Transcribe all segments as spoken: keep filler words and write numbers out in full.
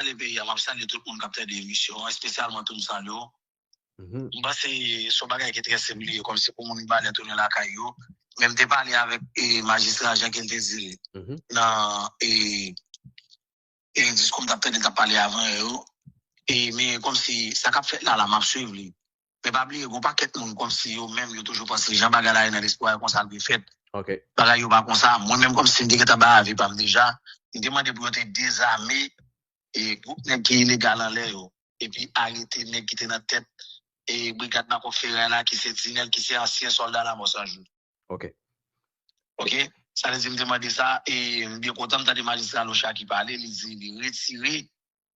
Salye peyi a, m ap salye tout moun k ap tande emisyon an, espesyalman tou m salye w. M panse se yon bagay ki trè senp li ye, kòmsi pou moun Mibalè tounen lakay yo. Men m te pale avèk e, majistra Jean Kel te di l nan e, e diskou m t ap tande l t ap pale avan yo. E, men kòmsi sa k ap fèt la, la, m ap swiv li. Men pa bliye, gen yon pakèt moun kòmsi yo menm yo toujou panse jan bagay la ye nan lespri yo konsa l dwe fèt. Bagay yo pa konsa. Mwen menm kòmsi m te gentan bay avi pa m deja, m te mande pou yo te dezame e gwoup nèg ki ilegal anlè yo, epi arete nèg ki te nan tèt e brigad Bakòp Feray la, ki se Dinèl, ki se ansyen sòlda Lamò San Jou. Ok. Ok? Sa vle di m te mande sa, e m byen kontan m tande majistra Locha ki pale, li di li retire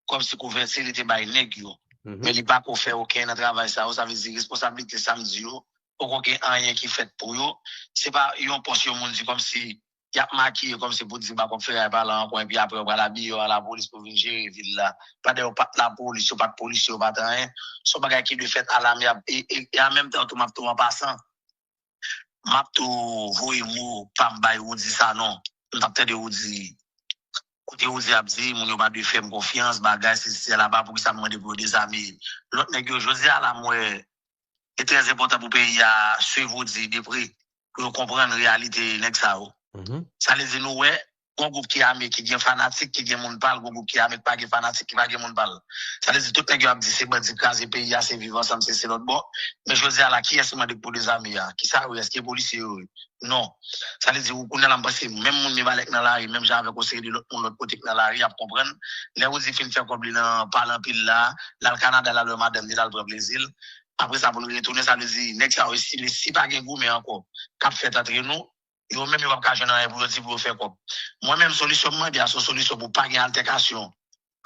kòmsi kouvèti li te bay nèg yo. Men li pa ko fè okenn nan travay sa yo, sa vle di responsablite sa m di yo, poko gen anyen ki fèt pou yo. Se pa yon pòs yon moun di kòmsi y ap makiye kòmsi pou di Bakòp Feray pa la ankò, epi apre yo pral abiye yo a lapolis pou vin jere vil la. Pandan yo pa t lapolis, yo pa t polisye, yo pa t anyen. Se yon bagay ki dwe fèt alamyab. E, e, e an menm tan tou, m ap tou an pasan, m ap tou voye mo pa m bay Roudy Sanon. M t ap tande Roudy, kote Roudy ap di moun yo pa dwe fè m konfyans, bagay, sesi, sela, pa poukisa m mande pou yo dezame lòt nèg yo. Jodi a la, m wè li trè enpòtan pou peyi a swiv Roudy de pre, pou yo konprann reyalite nèg sa yo. Sa vle di nou wè, gon gwoup ki ame, ki gen fanatik, ki gen moun pa l, gon gwoup ki ame, ki pa gen fanatik, ki pa gen moun pa l. Sa vle di tout nèg yo ap di se bandi kraze peyi a, se viv ansanm, se se lòt bò. Men jodi a la, kiyès ki mande pou dezame a? Kisa yo ye? Èske polisye yo ye? Non. Sa vle di ou kounye a la m panse menm moun Mibalè k nan lari, menm jan avèk yon seri de lòt moun lòt kote k nan lari, ap konprann. Lè Roudy fin fè kòb li nan pale anpil la, l al Kanada, l al wè madanm li, l al pran plezi l. Apre sa pou l retounen, sa vle di nèg sa yo estime si pa gen goumen ankò k ap fèt antre nou, yo menm yo p ap ka jwenn anyen pou yo di pou yo fè kòb. Mwen menm solisyon m mande a se yon solisyon pou pa gen altèkasyon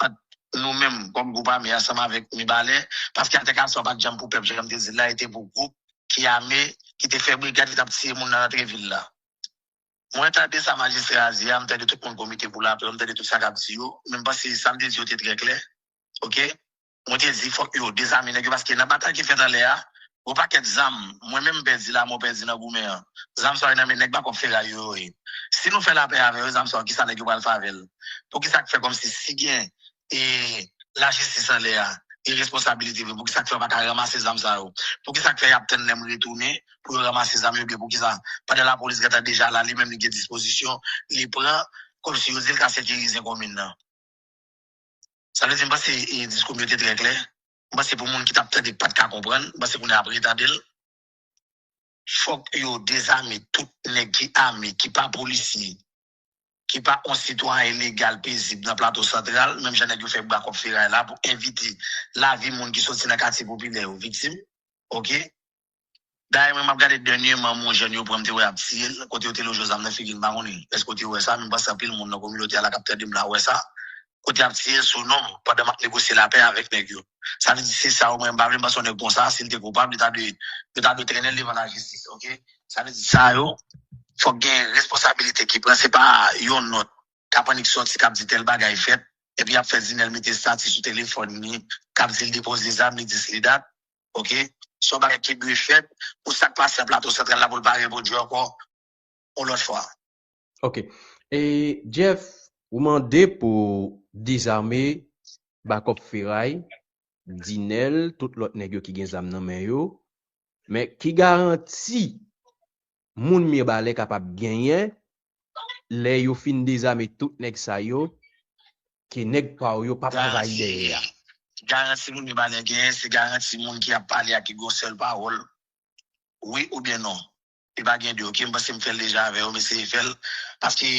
ant nou menm kòm gwoup ame ansanm avèk Mibalè, paske altèkasyon an pa t janm pou pèp, jan m te di l la, li te pou gwoup ki ame, ki te fè brigad, ki t ap tiye moun nan rantre vil la. Mwen tande sa majistra a di a, m tande tout moun komite pou lapè, m tande tout sa k ap di yo, men m panse sa m te di yo te trè klè. Ok? Mwen te di fòk yo dezame nèg yo, paske nan batay ki fèt anlè a, gon pakèt zam, mwen menm m pèdi la, mwen pèdi nan goumen an. Zam sa yo nan men nèg Bakòp Feray yo, yo ye. Si nou fè lapè avè yo, zam sa yo, kisa nèg yo pral fè avè l? Poukisa k fè kòmsi si gen e lajistis anlè a, e responsabilite vre, poukisa k fè yo pa ka ranmase zam sa yo? Poukisa k fè y ap tann lè m retounen pou yo ranmase zam yo, oubyen poukisa, pandan lapolis gentan deja la, li menm li gen dispozisyon, li pran, kòmsi yo di l ka sekirize komin nan? Sa vle di, m panse e, diskou m yo te trè klè. M panse pou moun ki t ap tande pa t ka konprann, m panse kounye a ap retande l. Fòk yo dezame tout nèg ki ame, ki pa polisye, ki pa yon sitwayen legal, pezib nan Plato Santral, menm jan nèg yo fè Bakòp Feray la pou evite lavi moun ki soti nan katye popilè yo viktim. Ok? Dayè, mwen, m ap gade dènyèman, yon jèn yo pran, m te wè y ap tiye l, kote yo te loje zam nan figi l, m pa konnen èske w te wè sa, men m panse anpil moun nan kominote a la k ap tande m la wè sa, kote y ap tiye l sou non m, pandan m ap negosye lapè avèk nèg yo. Sa vle di, se sa, omwen, m pa vle, m panse yon nèg konsa, si l te koupab, li ta dwe, yo ta dwe trennen l devan lajistis, ok? Sa vle di, sa yo, fòk gen responsabilite ki pran, se pa yon nòt k ap annik sòti, k ap di tèl bagay fèt, epi y ap fè Zinèl mete estati sou telefòn li, k ap di l depoze zam, li di s li dat, ok? Se yon bagay ki dwe fèt, pou sa k pase nan Plato Santral la, pou l pa repwodui ankò yon lòt fwa. Ok. E, Jeff, ou mande pou dezame Bakòp Feray, Dinèl, tout lòt nèg yo ki gen zam nan men yo. Men ki garanti moun Mibalè kapab genyen lè yo fin dezame tout nèg sa yo, ke nèg pa w yo p ap anvayi dèyè a? Garanti moun Mibalè genyen, se garanti moun ki ap pale a ki gen yon sèl pawòl, wi oubyen non. Li pa gen de, ok? M panse m fè l deja avè yo, m eseye fè l. Paske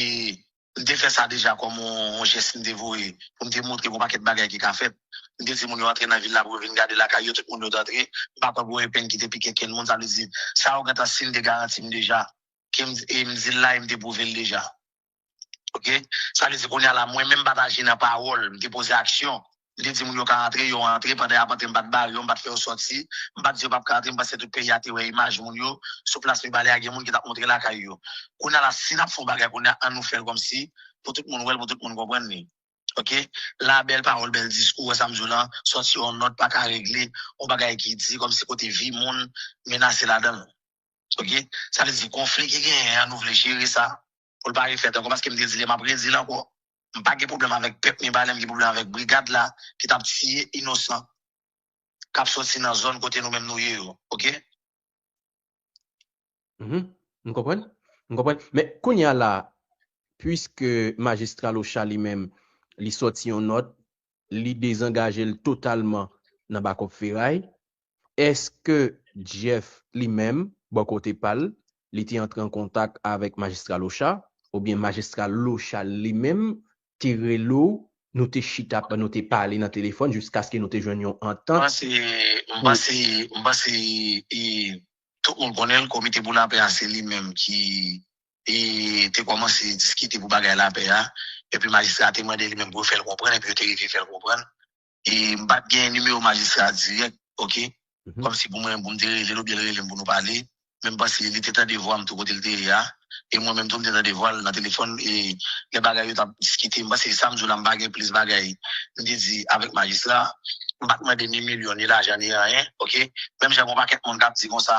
m te fè sa deja kòm yon, yon jès m te voye pou m te montre gon pakèt bagay ki ka fèt. M te di moun yo antre nan vil la pou yo vin gade lakay yo, tout moun yo t antre. M pa kwè pou epenn ki te pike kenn moun, sa vle di, sa yo gentan siyen de garanti m deja. Ke m, e m di l la, e m te pwouve l deja. Ok? Sa vle di kounye a la, mwen menm m pa t aji nan pawòl, m te poze aksyon. M te di moun yo ka antre, yo antre, pandan y ap antre, m pa t bare yo, m pa t fè yo sòti, m pa t di yo p ap ka antre, m panse tout peyi a te wè imaj moun yo, sou plas Mibalè a gen moun ki t ap montre lakay yo. Kounye a la, si n ap fè yon bagay kounye a, ann nou fè l kòmsi, pou tout moun wè l, pou tout moun konprann li. Ok? La, bèl pawòl, bèl diskou, wè sa m di w lan, sòti yon nòt pa ka regle yon bagay ki di, kòmsi kote vi moun menase ladan l. Ok? Sa vle di konfli ki genyen an, nou vle jere sa, pou l pa refèt ankò, paske m te di l e m ap redi l ankò. M pa gen pwoblèm avèk pèp Mibalè, m gen pwoblèm avèk brigad la ki t ap tiye inosan k ap sòti nan zòn kote nou menm nou ye yo, oke? Mhm. M konprann. M konprann. Men kounye a la, puiske majistra Locha li menm, li sòti yon nòt, li dezangaje l totalman nan bakòp feray, èske Jeff li menm, bò kote pa l, li te antre an kontak avèk majistra Locha, oubyen majistra Locha li menm te rele w, nou te chita, nou te pale nan telefòn jiskaske nou te jwenn yon antant? M panse, m panse, m panse, e, tout moun konnen l, Komite pou Lapè a, se li menm ki, e, te kòmanse diskite pou bagay lapè a. Epi majistra a te mande li menm pou yo fè l konprann, epi yo te rive fè l konprann. E m pa t gen nimewo majistra a dirèk, oke? Kòmsi pou mwen, pou m te rele l oubyen l rele m pou nou pale. Men m panse li te tande vwa m tou kote l te ye a. E mwen menm tou, m te tande vwa l nan telefòn. E lè bagay yo t ap diskite, m panse sa m di w la, m pa gen plis bagay. M te di avèk majistra, m pa t mande ni milyon, ni lajan, ni anyen, oke? Menm jan gen yon pakèt moun k ap di konsa,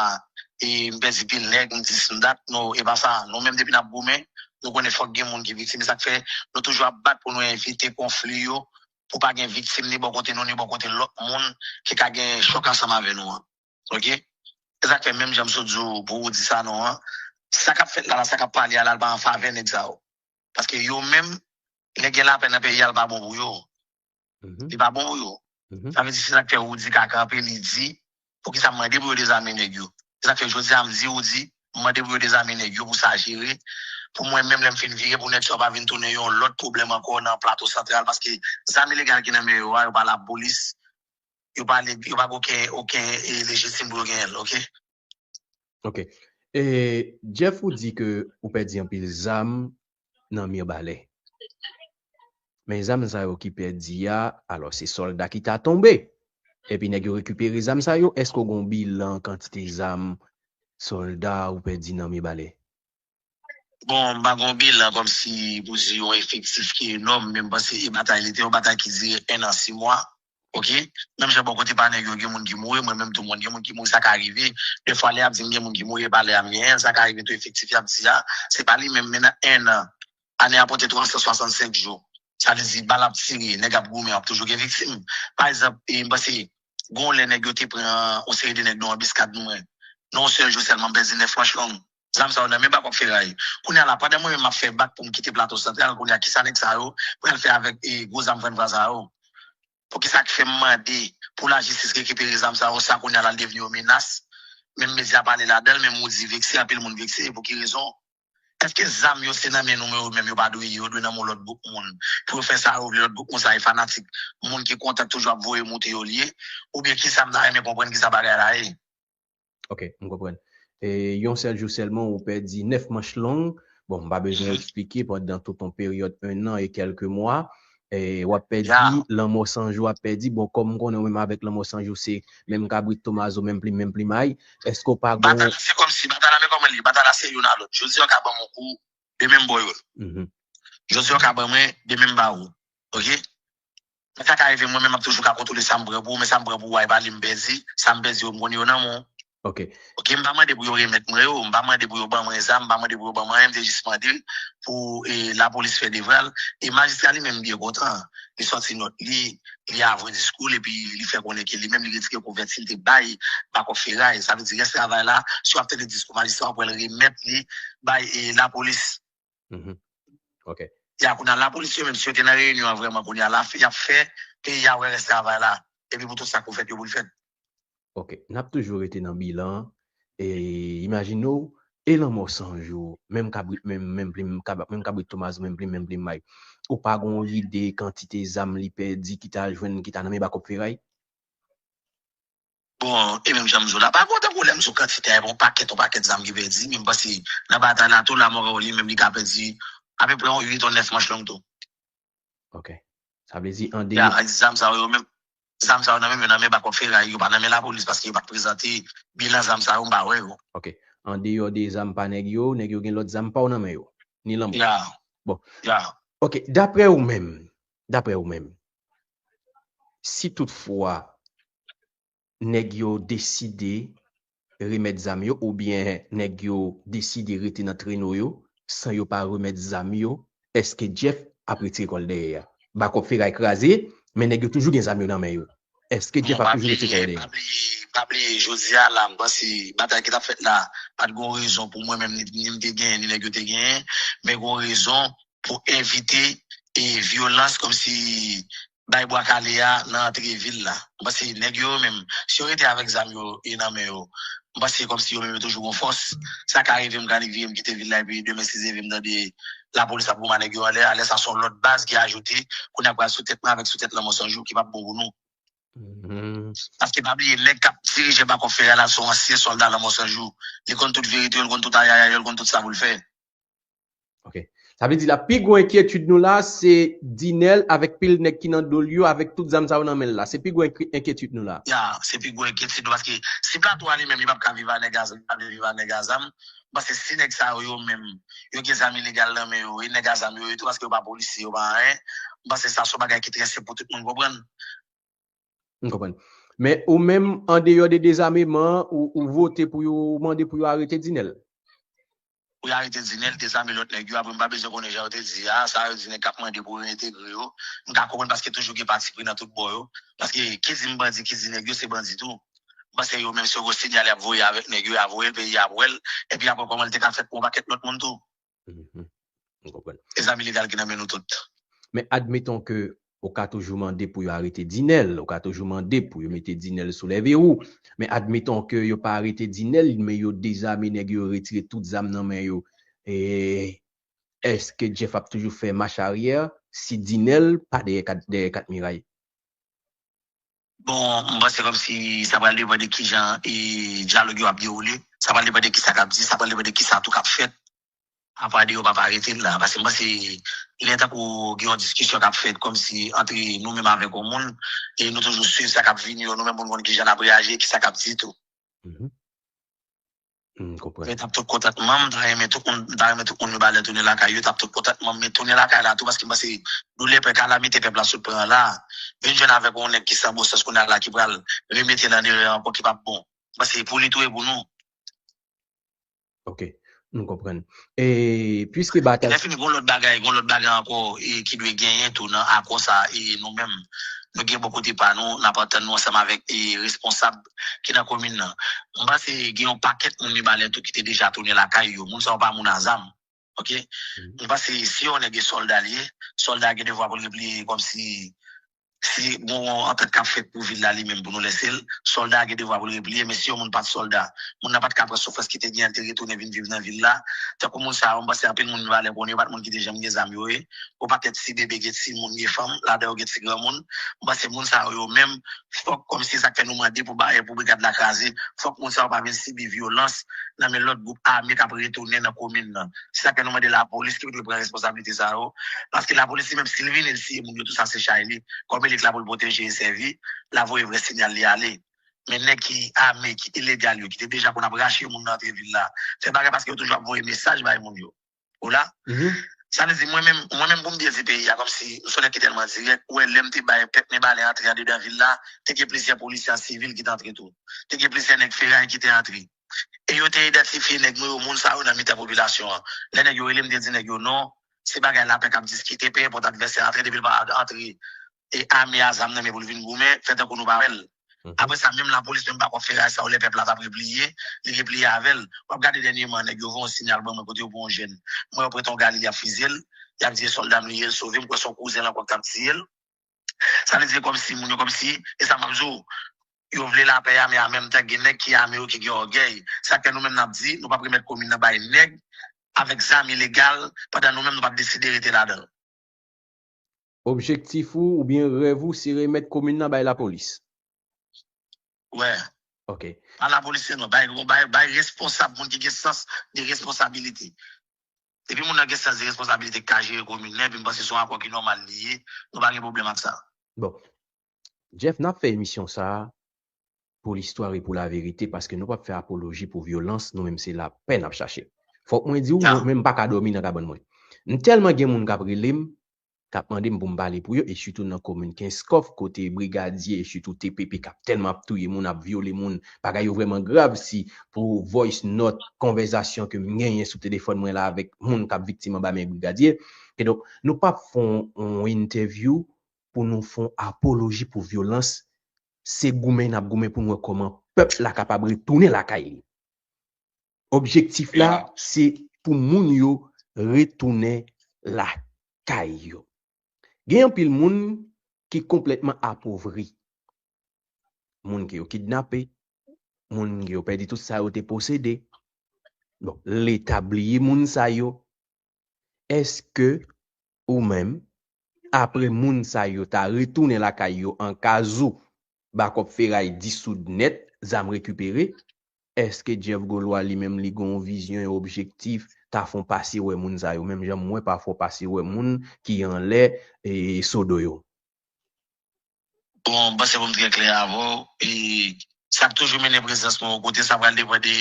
e m pèdi pil nèg, m dis m dat, no, e pa sa. Nou menm depi n ap goumen, nou konnen fòk gen moun ki viktim. E sa k fè nou toujou ap bat pou nou evite konfli yo, pou pa gen viktim ni bò kote nou, ni bò kote lòt moun ki ka gen chòk ansanm avè nou an. Oke? Se sa k fè menm jan m sot di w pou ou di sa non an, sa k ap fèt la, la, sa k ap pale a la, l pa an favè nèg sa yo. Paske yo menm, lè gen lapè nan peyi a, l pa bon pou yo. Li pa bon pou yo. Sa vle di, se sa k fè ou di ka kanpe, li di, poukisa m mande pou yo dezame nèg yo? Se sa k fè jodi a m di ou di, m mande pou yo dezame nèg yo pou sa jere. Pou mwen menm, lè m fin vire pou nèg sa yo pa vin tounen yon lòt pwoblèm ankò nan Plato Santral, paske zam ilegal ki nan men yo a, yo pa lapolis, yo pa, yo pa gen okenn, okenn, e, lejitim pou yo genyen l, oke? Oke. E, Jeff, ou di ke ou pèdi anpil zam nan Mibalè. Men zam sa yo ki pèdi a, alò se sòlda ki ta tonbe. Epi nèg yo rekipere zam sa yo. Èske w gen yon bilan kantite zam sòlda ou pèdi nan Mibalè? Bon, m pa gen yon bilan kòmsi pou di yon efektif ki enòm, men m panse e batay li te yon batay ki dire en an, sis mwa. Oke? Menm jan bò kote pa nèg yo, gen moun ki mouri, mwen menm tou mwen gen moun ki mouri, sa ka rive. Defwa lè y ap di m gen moun ki mouri, e pa lè a m genyen, sa ka rive tou efektif y ap di a, se pa li menm, men nan en an, ane a pote twa san swasannsenk jou. Sa vle di, bal ap tire, nèg ap goumen, ap toujou gen viktim. Pa egzanp, e, m panse, gon lè nèg yo te pran yon seri de nèg nan anbiskad mwen. Nan yon sèl jou sèlman, m pèdi nèf manch long. Zam sa yo nan men bakòp feray. Kounye a la, pandan mwen menm m ap fè bak pou m kite Plato Santral, kounye a, kisa nèg sa yo pral fè avèk, e, gwo zam fannfan sa yo? Poukisa k fè m mande pou lajistis rekipere zam sa yo, sa kounye a la l devni yon menas? Menm medya pale ladan l, menm ou di vekse, anpil moun vekse, pou ki rezon? Èske zam yo se nan men nou menm, yo menm yo pa dwe ye, yo dwe nan men lòt gwoup moun? Pou yo fè sa yo vle, lòt gwoup moun sa e fanatik, moun ki kontan toujou ap voye moute yo l ye? Oubyen kisa m ta renmen konprann kisa bagay la ye? Ok, m konprann. E yon sèl jou sèlman, ou pèdi nèf manch long. Bon, m pa bezwen eksplike, pandan tout yon peryòd en an e kèlke mwa, e w ap pèdi, lanmò san jou ap pèdi. Bon, kòm m konnen ou menm avèk lanmò san jou, se menm kabrit Tomazo, menm plim, menm plimay, èske w pa gon... Batay la, se kòmsi batay la, men kòman li ye, batay la se youn a lòt. Jodi a, w ka ban m yon kou, demen m ba w yon. Jodi a, w ka ban mwen, demen m ba ou. Ok? Men sa ka rive, mwen menm m ap toujou ka kontwole sa m pran pou ou, men sa m pran pou ou a, e pa li m pèdi, sa m pèdi yo, m konn yo nan men w. Ok. Ok, m pa mande pou yo remèt mwen yo, m pa mande pou yo ban mwen zam, m pa mande pou yo ban mwen anyen, m te jis mande pou, e, lapolis fè devwa l. E majistra li menm byen kontan, li sòti nòt li, li avwe diskou l, epi li fè konnen ke li menm li retire kouvèti l te bay bakòp feray. Sa vle di rès travay la, si w ap tande diskou majistra, w ap wè l remèt li bay, e, lapolis. Ok. Ya, kounye a, lapolis yo menm, si yo te nan reyinyon an vrèman, kounye a, la, y ap fè peyi a wè rès travay la. Epi pou tout sa k pou fèt yo pou l fèt. Ok. N ap toujou rete nan bilan an. E imajine w, e lanmò san jou, menm kabrit, menm, menm plim, kab-, menm kabrit Tomazo, menm plim, menm plimay. Ou pa gon ide kantite zam li pèdi ki ta jwenn, ki ta nan men bakòp feray? Bon, e menm jan m di w la, pa gen otan pwoblèm sou kantite a, e pa yon pakèt, yon pakèt zam ki pèdi, men m panse nan batay la tou, Lamòro li menm li ka pèdi apeprè yon uit ou nèf manch long tou. Ok. Sa vle di an deyò... Ya, zam sa yo menm, zam sa yo nan men, nan men bakòp feray, yo pa nan men lapolis paske yo pa t prezante bilan zam sa yo, m pa wè yo. Ok. An deyò de zam pa nèg yo, nèg yo gen lòt zam pa w nan men yo. Ni lanmò. Ya. Bon. Ya. Ok, daprè ou menm, daprè ou menm, si toutfwa nèg yo deside remèt zam yo, oubyen nèg yo deside rete nan treno yo, san yo pa remèt zam yo, èske Jeff ap retire kò l dèyè a. Bakòp feray kraze, men nèg yo toujou gen zam yo nan men yo. Èske Jeff ap toujou retire kò l dèyè? Pa bliye, pa bliye, jodi a la, m panse batay ki t ap fèt la, pa t gon rezon pou mwen menm, ni, ni m te genyen, ni nèg yo te genyen, men gon rezon pou evite e vyolans kòmsi bay bwa kale a nan antre vil la. M panse nèg yo menm, si yo rete avèk zam yo e nan men yo, m panse kòmsi yo menm yo toujou gon fòs. Sa ka rive m ka annik vire m kite vil la epi demen si Dye vle m tande lapolis ap goumen nèg yo anlè, anlè sa se yon lòt baz ki ajoute, kounye a pral sou tèt mwen avèk sou tèt Lanmò San Jou ki p ap bon pou nou. Paske pa bliye, nèg k ap dirije Bakòp Feray la se yon ansyen sòlda Lanmò San Jou. Li konn tout verite yo, li konn tout ayayay yo, li konn tout sa pou l fè. Ok. Sa vle di la, pi gwo enkyetid nou la, se Dinèl avèk pil nèg ki nan do l yo, avèk tout zam sa yo nan men l la. Se pi gwo enky- enkyetid nou la. Ya, se pi gwo enkyetid nou, paske si plato a li menm, li p ap ka viv a nèg a zam, li p ap viv a nèg a zam. M panse si nèg sa yo, yo menm, yo gen zam ilegal nan men yo, e nèg a zam yo ye tou, paske yo pa polisye, yo pa anyen. M panse sa se yon bagay ki trè senp pou tout moun konprann. M konprann. Men ou menm, andeyò de dezameman, ou, ou vote pou yo, ou mande pou yo arete Dinèl? Pou yo arete Dinèl, dezame lòt nèg yo, apre m pa bezwen konnen jan yo te di a, sa yo di nèg k ap mande pou yo entegre yo. M ka konprann paske toujou gen patipri nan tout bò yo. Paske ki di m bandi, ki di nèg yo se bandi tou. M panse yo menm se yon sinyal y ap voye avèk nèg yo, y a voye l, peyi a ap wè l, epi apre kòman l te ka fèt pou yon pakèt lòt moun tou. M konprann. E zam ilegal ki nan men nou tout. Men admeton ke ou ka toujou mande pou yo arete Dinèl, ou ka toujou mande pou yo mete Dinèl sou lèverou. Men admeton ke yo pa arete Dinèl, men yo dezame nèg yo, yo retire tout zam nan men yo. E èske Jeff ap toujou fè mach aryè si Dinèl pa dèyè kat, dèyè kat miray? Bon, m panse kòmsi sa pral depann de kijan e dyalòg yo ap dewoule. Sa pral depann de kisa k ap di, sa pral depann de kisa tou k ap fèt. Apa de yo p ap arete l la. Paske m panse lè tankou gen yon diskisyon k ap fèt kòmsi antre nou menm avèk yon moun, e nou toujou swiv sa k ap vini yo, nou menm pou n konn kijan n ap reyaji e kisa k ap di tou. M konprann. Men t ap tout kontantman m, m ta renmen tout moun, m ta renmen tout moun yo ba lè tounen lakay yo, t ap tout kontantman m, men tounen lakay la tou, paske m panse doulè pè kalamite pèp la sot pran la, vin jwenn avèk yon nèg ki san bon sans kounye a la ki pral remete l an erè ankò ki p ap bon. M panse pou li tou e pou nou. Ok, m konprann. E, piske batay. Lè fini, gon lòt bagay, gon lòt bagay ankò e, ki dwe genyen tou nan akò sa a. E nou menm, nou gen bò kote pa nou, n ap antann nou ansanm avèk e, responsab ki nan komin nan. M panse gen yon pakèt moun Mibalè tou ki te deja tounen lakay yo. Moun sa yo pa moun a zam. Ok? M panse si yon nèg e sòlda l ye, sòlda a gen devwa pou l repliye kòmsi si gon antant k ap fèt pou vil la li menm pou nou lese l, sòlda a gen devwa pou l repliye, men si yon moun pa t sòlda, moun nan pa t ka pran soufrans ki te gen an, l te retounen vin viv nan vil la. Tankou moun sa yo, m panse anpil moun Mibalè konnen yo pa t moun ki te janm gen zam yo ye. Yon pakèt ti bebe, gen timoun, gen fanm, ladan yo gen ti granmoun. M panse moun sa yo, yo menm, fòk kòmsi sa k fè nou mande pou ba, pou brigad la kraze, fòk moun sa yo pa vin sibi vyolans nan men lòt gwoup ame k ap retounen nan komin nan. Se sa k fè nou mande lapolis ki pou dwe pran responsablite sa yo. Paske lapolis li menm, si l vini, l siye moun yo, tou sa se chay li. Kòm elit la pou l pwoteje e sèvi, l a voye vrè sinyal li ale. Men nèg ki ame, ki ilegal yo, ki te deja konn ap rache moun nan antre vil la, fè bagay paske yo toujou ap voye mesaj bay moun yo. Ou la? Sa vle di, mwen menm, mwen menm pou m byen di peyi a, kòmsi m se yon nèg ki tèlman dirèk, ou wè lè m te bay pèp Mibalè antre andedan vil la, te gen plizyè polisye an sivil ki te antre tou. Te gen plizyè nèg feray ki te antre. E yo te idantifye nèg nou yo, moun sa yo nan mitan popilasyon an. Lè nèg yo rele m, m te di nèg yo non, se bagay lapè k ap diskite, pe enpòt advèsè antre, depi l pa antre e ame a zam nan men pou l vin goumen, fè tankou nou pa wè l. Apre sa, menm lapolis menm pa kwè feray sa yo, lè pèp la t ap repliye, li repliye avè l. W ap gade dènyèman, nèg yo voye yon sinyal ban mwen kote yo pran yon jèn. M wè yo prete yon gali, y ap fize l, y ap di e sòlda m li ye, l sove m, m kwè se yon kouzen l ankò ki t ap tiye l. Sa vle di kòmsi moun yo kòmsi, e sa m ap di w, yo vle lapè a, men an menm tan gen nèg ki ame yo ki gen ògèy. Sa k fè nou menm n ap di, nou p ap remèt komin nan bay nèg avèk zam ilegal, pandan nou menm nou p ap deside rete ladan l. Objektif ou oubyen rèv ou se remèt komin nan bay lapolis? Wè. Ok. Pa lapolis sèlman, bay, bay, bay responsab, moun ki gen sans de responsabilite. Depi moun nan gen sans de responsabilite k ka jere komin nan, epi m panse se yon akò ki nòmal li ye, nou pa gen pwoblèm ak sa. Bon. Jeff, n ap fè emisyon sa a pou listwa e pou laverite, paske nou p ap fè apoloji pou vyolans, nou menm se lapè n ap chache. Fòk mwen di w, mwen menm m pa ka dòmi nan kabann mwen. M tèlman gen moun k ap rele m, k ap mande m pou m pale pou yo, e sitou nan komin Kenskòf, kote brigadye, e sitou T P P k ap tèlman ap touye moun, ap vyole moun, bagay yo vrèman grav, si pou voice note, konvèsasyon ke m genyen sou telefòn mwen la avèk moun k ap viktim anba men brigadye. Kidonk, nou p ap fè yon, yon entèvyou pou nou fè yon apoloji pou vyolans, se goumen n ap goumen pou n wè kòman pèp la kapab retounen lakay li. Objektif la, se pou moun yo retounen lakay yo. Gen anpil moun ki konplètman apovri. Moun ke yo kidnape, moun ke yo pèdi tout sa yo te posede. Bon, Leta bliye moun sa yo. Èske ou menm, apre moun sa yo ta retounen lakay yo an kaz ou, Bakòp Feray disoud nèt, zam rekipere, èske Jeff Gaulois li menm li gen yon vizyon, yon objektif, ta fè w pase wè moun sa yo, menm jan m wè pafwa w pase wè moun ki anlè e sodo yo? Bon, m panse pou m trè klè avè w, e sa k toujou mennen prezans mwen yon kote, sa pral depann de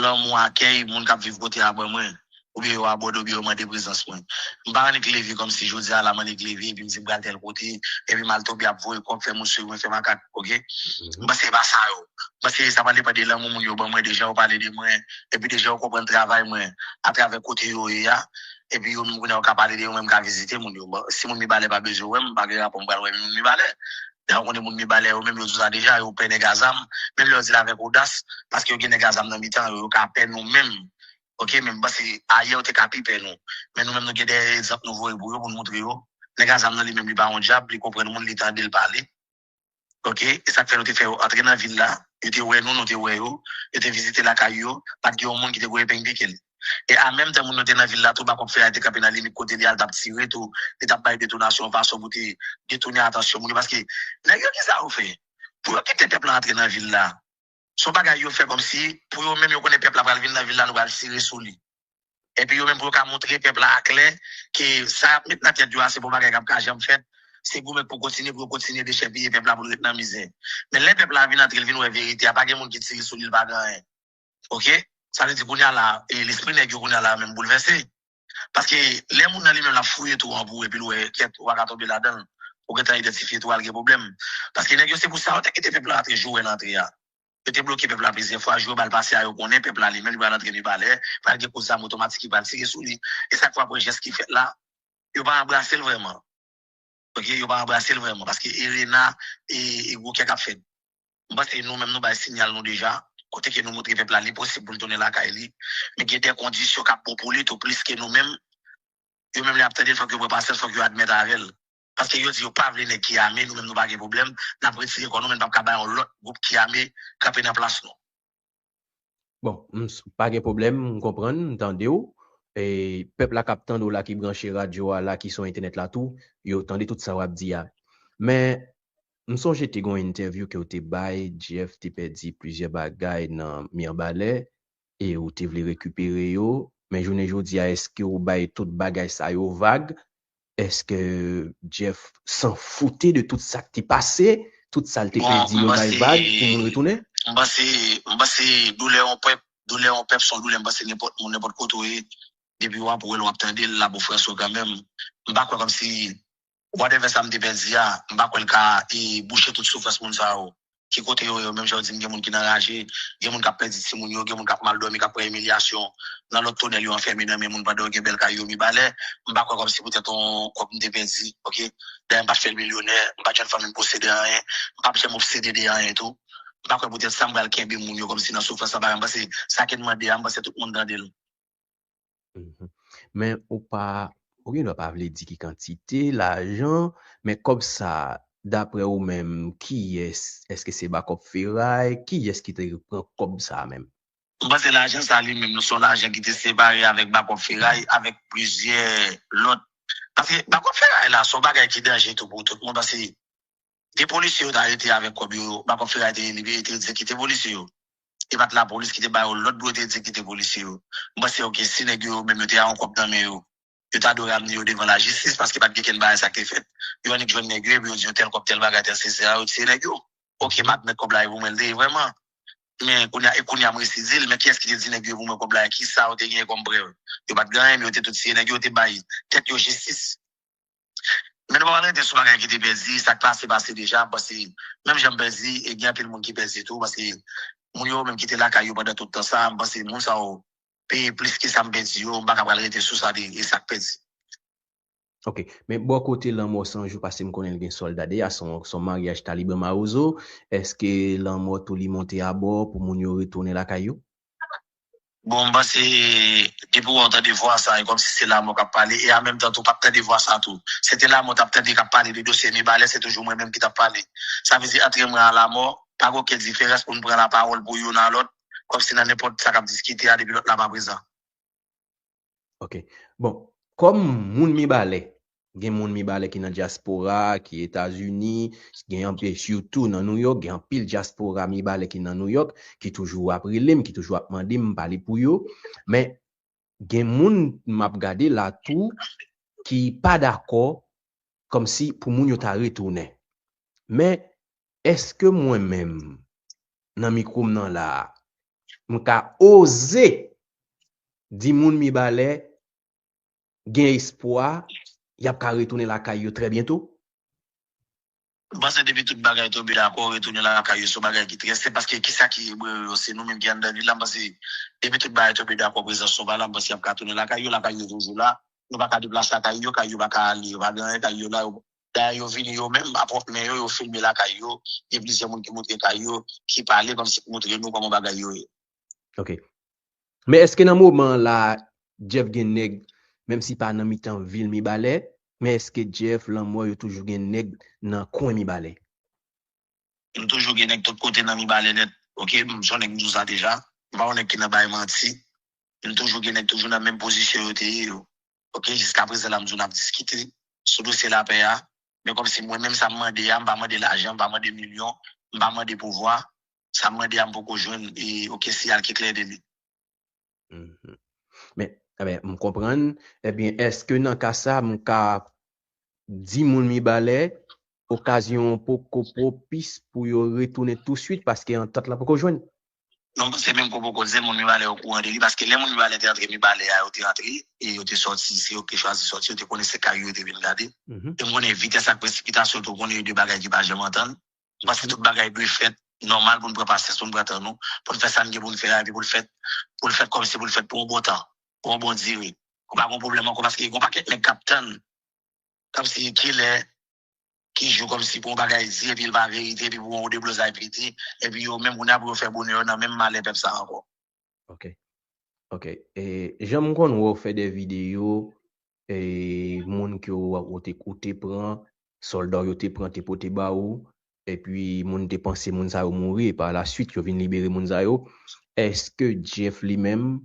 lanmou, akèy moun k ap viv kote a ban mwen, oubyen yo abòde, oubyen yo mande prezans mwen. M pa annik leve kòmsi jodi a la m annik leve epi m di m pral tèl kote, epi m al tonbe ap voye kòb, fè moun swiv mwen, fè makak, oke? M panse se pa sa yo. M panse sa pral depann de lanmou moun yo ban mwen, de jan yo pale de mwen, epi de jan yo konprann travay mwen atravè kote yo ye a. Epi yo menm kounye a yo ka pale de yo, mwen m ka vizite moun yo. Bon, si moun Mibalè pa bezwen wè m, m pa gen rapò m pral wè moun Mibalè. Lè yo konnen moun Mibalè yo menm yo di w sa deja, yo pè nèg a zam. Menm lè yo di l avèk odas, paske yo gen nèg a zam nan mitan yo, yo ka pè nou menm. Oke, men m panse ayè yo te ka pi pè nou. Men nou menm nou gen de egzanp nou voye pou yo, pou nou montre yo. Nèg a zam nan li menm li pa yon dyab, li konprann moun, li tande l pale. Oke, e sa k fè nou te fè yo antre nan vil la, yo te wè nou, nou te wè yo, yo te vizite lakay yo, pa t gen yon moun ki te gwo epeng pike l. E an menm tan moun yo te nan vil la tou, Bakòp Feray te kanpe nan limit kote li al t ap tire tou, li t ap bay detonasyon yon fason pou te detounen atansyon moun yo, paske nèg yo ki sa yo fè? Pou yo kite pèp la antre nan vil la, se yon bagay yo fè kòmsi, pou yo menm yo konnen pèp la pral vin nan vil la, nou pral tire sou li. Epi yo menm pou yo ka montre pèp la aklè ke sa y ap met nan tèt yo a se pa yon bagay k ap ka janm fèt, se goumen pou kontinye, pou yo kontinye dechèpiye pèp la pou l ret nan mizè. Men lè pèp la vin antre, l vin wè verite a, pa gen moun ki tire sou li, l pa gen anyen. Oke? Sa vle di kounye a la, e lespri nèg yo kounye a la menm boulvèse. Paske lè moun nan li menm l ap fouye twou an pou ou epi l wè kèt ou pa ka tonbe ladan l, ou gentan idantifye twou a, l gen pwoblèm. Paske nèg yo se pou sa yo te kite pèp la antre jou wè l antre a. Yo te bloke pèp la plizyè fwa, jou yo ba l pase a, yo konnen pèp la li menm li pral antre Mibalè, pral gen kout zam otomatik ki pral tire sou li. E sa k fè w ap wè jès ki fèt la, yo pa anbrase l vrèman. Oke, yo pa anbrase l vrèman, paske e rena, e, e gwo kè k ap fèt. M panse nou menm nou bay siyal nou deja, kote ke nou montre pèp la li posib pou l tounen lakay li, men gen de kondisyon k ap bon pou li tou plis ke nou menm. Yo menm lè y ap tande l, fòk yo pran pasyans, fòk yo admèt avè l. Paske yo di yo pa vle nèg ki ame, nou menm nou pa gen pwoblèm, n ap retire kò nou, men n p ap ka bay yon lòt gwoup ki ame kanpe nan plas nou. Bon, m s- pa gen pwoblèm, m konprann, m tande w. E pèp la k ap tande w la, ki branche radyo a la, ki sou entènèt la tou, yo tande tout sa w ap di a. Men, m sonje te gen yon entèvyou ke w te bay, Jeff te pèdi plizyè bagay nan Mibalè, e ou te vle rekipere yo. Men jounen jodi a, èske ou bay tout bagay sa yo vag? Èske Jeff s'en foutait de tout sa k te pase, tout sa l te pèdi yo bay vag pou moun retounen? M panse, m panse doulè yon pèp, doulè yon pèp se yon doulè m panse nenpòt moun, nenpòt kote w ye, depi w ap wè l, w ap tande l, l ap ofranse w kanmenm. M pa kwè kòmsi whatever sa m te pèdi a, m pa kwè l ka e, bouche tout soufrans moun sa yo. Ki kote yo ye, menm jan w di m, gen moun ki nan raje, gen moun k ap pèdi timoun yo, gen moun k ap mal dòmi, k ap pran imilyasyon nan lòt tonèl, yo anfème nan men moun pandan yo gen bèl kay yo Mibalè. M pa kwè kòmsi poutèt yon kòb m te pèdi, oke? Dayè m pa t fè l milyonè, m pa t jwenn fanmi m posede anyen, m p ap janm obsede de anyen tou. M pa kwè poutèt sa m pral kenbe moun yo kòmsi nan soufrans sa, bagay m panse sa ke n mande a, m panse tout moun tande l. Men ou pa, ou gen dwa pa vle di ki kantite lajan, men kòb sa, daprè ou menm, kiyès? Èske se Bakòp Feray? Kiyès ki te pran kòb sa menm? M panse lajan sa li menm, se yon lajan ki te separe avèk Bakòp Feray, avèk plizyè lòt. Paske Bakòp Feray la, se yon bagay ki danje tou pou tout moun, paske de polisye yo t arete avèk kòb yo, Bakòp Feray te libere, te egzekite polisye yo. E pa t lapolis ki te ba yo lòd pou yo te egzekite polisye yo. M panse, oke, si nèg yo menm yo te a yon kòb nan men yo, yo ta dwe ramne yo devan lajistis, paske pa t gen kenn bagay sa k te fèt. Yo annik jwenn nèg yo, epi yo di yo tèl kòb, tèl bagay, tèl sesi, yo tiye nèg yo. Oke, m admèt kòb la e pou mwen l te ye vrèman. Men kounye a, e kounye a m resi di l, men kiyès ki te di nèg yo pou mwen kòb la, kisa yo te genyen kòm prèv? Yo pa t gen anyen, men yo te tou tiye nèg yo, yo te bay tèt yo jistis. Men nou pa pral rete sou bagay ki te pèdi, sa k pase, pase deja. M panse, menm jan m pèdi, e gen anpil moun ki pèdi tou, paske moun yo menm ki te lakay yo pandan tout tan sa, m panse moun sa yo peye plis ke sa m pèdi yo, m pa ka pral rete sou sa de, e sa k pèdi. Ok, men bò kote Lanmò San Jou, paske m konnen l gen sòlda dèyè, se yon, se yon maryaj Taliban Mawozo, èske Lanmò tou li monte abò pou moun yo retounen lakay yo? Bon, m panse, depi w tande vwa sa, e kòmsi se Lanmò k ap pale, e an menm tan tou, p ap tande vwa sa tou. Se te Lanmò t ap tande k ap pale de dosye Mibalè, se toujou mwen menm ki t ap pale. Sa vle di, antre mwen a Lanmò, pa gen okenn diferans pou n pran lapawòl pou youn a lòt, kòmsi nan nenpòt sa k ap diskite a, depi lòt la pa prezan. Ok. Bon, kòm moun Mibalè, gen moun Mibalè ki nan dyaspora, ki Etazini, gen anpil, sitou nan New York, gen anpil dyaspora Mibalè ki nan New York, ki toujou ap rele m, ki toujou ap mande m pale pou yo. Men, gen moun m ap gade la tou ki pa dakò kòmsi pou moun yo ta retounen. Men, èske mwen menm, nan mikwo m nan la a, m ka oze di moun Mibalè gen espwa y ap ka retounen lakay yo trè byento? M panse depi tout bagay tonbe dakò, retounen lakay yo se yon bagay ki trè senp, paske kisa ki ebre yo, se nou menm ki anndan vil la, m panse depi tout bagay tonbe dakò, prezans nou pa la, m panse y ap ka tounen lakay yo, lakay yo toujou la, yo pa ka deplase lakay yo, kay yo pa ka ale, yo pa gen anyen, kay yo la, yo, dayè yo vini yo menm, a pwòp men yo, yo filme lakay yo, gen plizyè moun ki montre kay yo, ki pale kòmsi pou montre nou kòman bagay yo ye. Ok. Men èske nan moman an la, Jeff gen nèg, menm si pa nan mitan vil Mibalè, men èske Jeff, Lanmò, yo toujou gen nèg nan kwen Mibalè? M toujou gen nèg tout kote nan Mibalè nèt. Ok, m se yon nèg m di w sa deja. M pa yon nèg ki nan bay manti. M toujou gen nèg toujou nan menm pozisyon yo te ye yo. Ok, jiskaprezan la m di w n ap diskite sou dosye lapè a. Men kòmsi mwen menm sa m mande a, m pa mande lajan, m pa mande milyon, m pa mande pouvwa. Sa m mande a m poko jwenn e okenn siyal ki klè de li. Mhm. Men, ebyen, m konprann. Ebyen, èske nan ka sa, m ka di moun Mibalè, okazyon an poko pwopis pou yo retounen touswit paske antant lan poko jwenn? Non, se menm ke w poko di l, moun Mibalè okouran de li, paske lè moun Mibalè te antre Mibalè a, yo te antre, e yo te sòti, se yo ki te chwazi sòti, yo te konnen se kay yo yo te vin gade. E m konnen vitès ak presipitasyon tou, konnen yo de bagay ki pa janm antann. M panse tout bagay dwe fèt nòmal pou n pran pasyans, pou n pran tan nou, pou n fè sa n gen pou n fè a, epi pou l fèt, pou l fèt kòmsi pou l fèt pou yon bon tan, pou yon bon dire. Pou pa gen pwoblèm ankò, paske gen yon pakèt nèg k ap tann kòmsi kilè, ki jou, kòmsi pou yon bagay di, epi l pa verite, epi pou yon deblozay pete, epi yo menm kounye a pou yo fè bonè yo nan menm malè pèp sa ankò. Ok. Ok. E, jan m konn wè w fè de videyo, e, moun ke w, ou te, ou te pran, sòlda w yo te pran, te pote ba ou, epi moun te panse moun sa yo mouri, e pa la suit, yo vin libere moun sa yo. Èske Jeff li menm,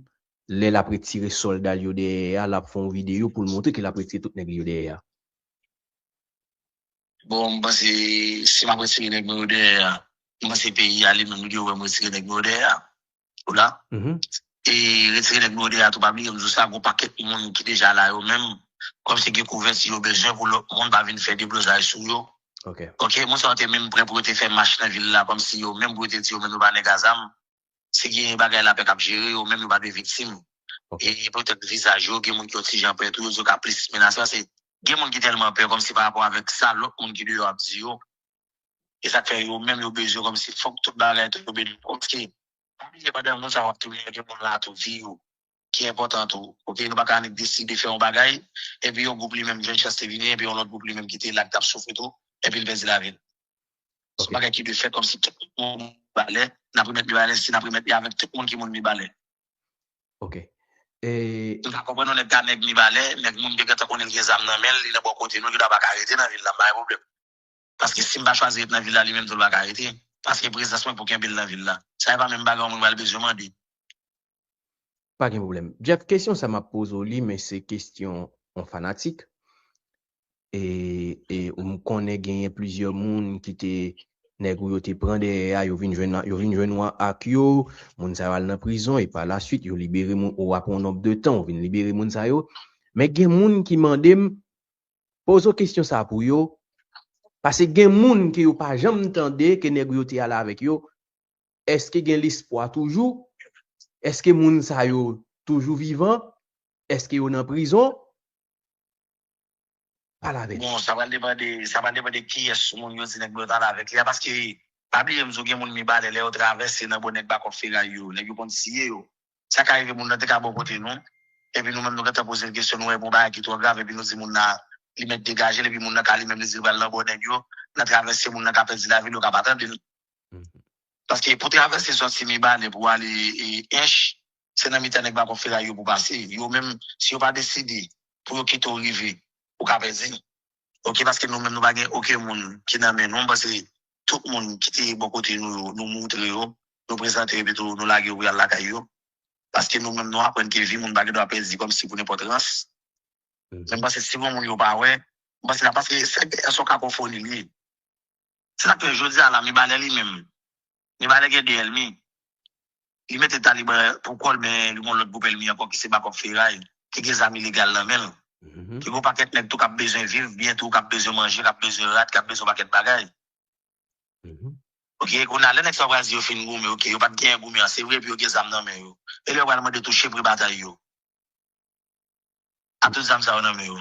lè l ap retire sòlda l yo dèyè a, l ap fè yon videyo pou l montre ke l ap retire tout nèg li yo dèyè a? Bon, m panse, si m ap retire nèg mwen yo dèyè a, m panse peyi a li menm, li dwe wè m retire nèg mwen yo dèyè a. Ou la? E retire nèg mwen yo dèyè a tou, pa bliye m di w sa, gon pakèt moun ki deja la yo menm, kòmsi gen kouvèti yo bezwen pou lòt moun pa vin fè deblozay sou yo. Ok, moun sa yo te menm prè pou yo te fè mach nan vil la, kòmsi yo menm pou yo te di yo menm yo pa nèg a zam. Si gen bagay lapè k ap jere, yo menm yo pa dwe viktim. E poutèt vizaj yo, gen moun ki yon ti jan pè tou, yo di yo ka plis menase, paske gen moun ki tèlman pè kòmsi pa rapò avèk sa lòt moun ki deyò ap di yo. E sa k fè yo menm yo bezwen kòmsi fòk tout bagay tonbe, paske pa bliye pandan moun sa yo ap tounen, gen moun la tou, vi yo ki enpòtan tou. Ok, nou pa ka annik deside fè yon bagay, epi yon gwoup li menm jwenn chans te vini, epi yon lòt gwoup li menm ki te la ki t ap soufri tou, epi l pèdi lavi l. Se yon bagay ki dwe fèt kòmsi tout moun Mibalè, n ap remèt Mibalè, si n ap remèt li avèk tout moun ki moun Mibalè. Ok. E M ka konprann yon nèg ka nèg Mibalè, nèg moun yo gentan konnen l gen zam nan men l, li nan bò kote nou, li pa ka rete nan vil la, m pa gen pwoblèm. Paske si m pa chwazi ret nan vil la, li menm tou l pa ka rete. Paske prezans mwen pou kenbe l nan vil la. Sa e pa menm bagay yon moun pral bezwen mande. Pa gen pwoblèm. Jeff, kesyon sa m ap poze w li, men se kesyon yon fanatik. E, e m konnen genyen plizyè moun ki te, nèg ou yo te pran dèyè a, yo vin jwenn, yo vin jwenn ou ak yo, moun sa yo al nan prizon, e pa la suit, yo libere moun ou apre yon nonb de tan, ou vin libere moun sa yo. Men gen moun ki mande m, poze w kesyon sa pou yo, paske gen moun ke yo pa janm tande ke nèg ou yo te ale avèk yo, èske gen lespwa toujou? Èske moun sa yo toujou vivan? Èske yo nan prizon? Pale avè nou. Bon, sa pral depann de sa pral depann de kiyès moun yo di nèg yo t ale avèk li a, paske pa bliye m di w gen moun Mibalè, lè yo travèse nan bò nèg Bakòp Feray yo, nèg yo konn siye yo. Sa ka rive moun nan te ka bò kote nou, epi nou menm nou gentan poze l kesyon, nou wè yon bagay ki twò grav, epi nou di moun nan li mèt degaje l, epi moun nan ka li menm li di l pral nan bò nèg yo, nan travèse moun nan ka pèdi lavi l, yo ka pa tande l. Paske pou travèse sòti Mibalè pou ale Ench, se nan mitan nèg Bakòp Feray yo pou pase. Yo menm, si yo pa deside pou yo kite w rive, ou ka pèdi. Oke, paske nou menm nou pa gen okenn moun ki nan men nou. M panse tout moun ki te bò kote nou yo, nou moutre yo, nou prezante yo, epi tou nou lage yo pou y al lakay yo. Paske nou menm nou aprann ke vi moun pa gen dwa pèdi kòmsi pou nenpòt rans. Men m panse si bon moun yo pa wè, m panse la, paske se yon kakofoni li ye. Se sa k fè jodi a la, Mibalè li menm, Mibalè gen de èlmi. Li mete Taliban pou kò l, men li gen yon lòt gwoup èlmi ankò ki se Bakòp Feray, ki gen zam ilegal nan men l. Ki gen yon pakèt nèg tou k ap bezwen viv byen tou, k ap bezwen manje, k ap bezwen rad, k ap bezwen yon pakèt bagay. Oke, kounye a, lè nèg sa yo pral di yo fin goumen, oke, yo pa t genyen goumen an, se vre, epi yo gen zam nan men yo. E lè yo pral mande touche pri batay yo. Ak tout zam sa yo nan men yo.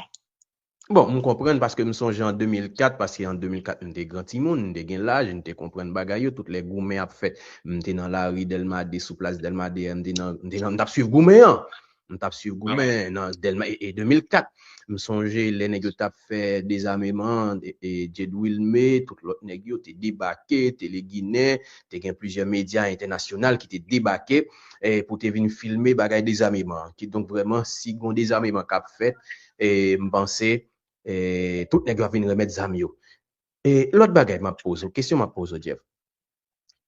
Bon, m konprann paske m sonje an de mil kat, paske an de mil kat m te gran timoun, m te gen laj, m te konprann bagay yo, tout lè goumen ap fèt, m te nan lari Dèlma de, sou plas Dèlma de, m te nan, m te nan, m t ap swiv goumen an. M t ap swiv goumen nan Dèlma e, e de mil kat. M sonje lè nèg yo t ap fè dezameman, e, e Djed Wilmé, tout lòt nèg yo te debake, Tele Ginen, te gen plizyè medya entènasyonal ki te debake e, pou te vin filme bagay dezameman an. Kidonk, vrèman, si gon dezameman k ap fèt, e, m panse e, tout nèg yo ap vin remèt zam yo. E lòt bagay m ap poze w, kesyon m ap poze w, Jeff,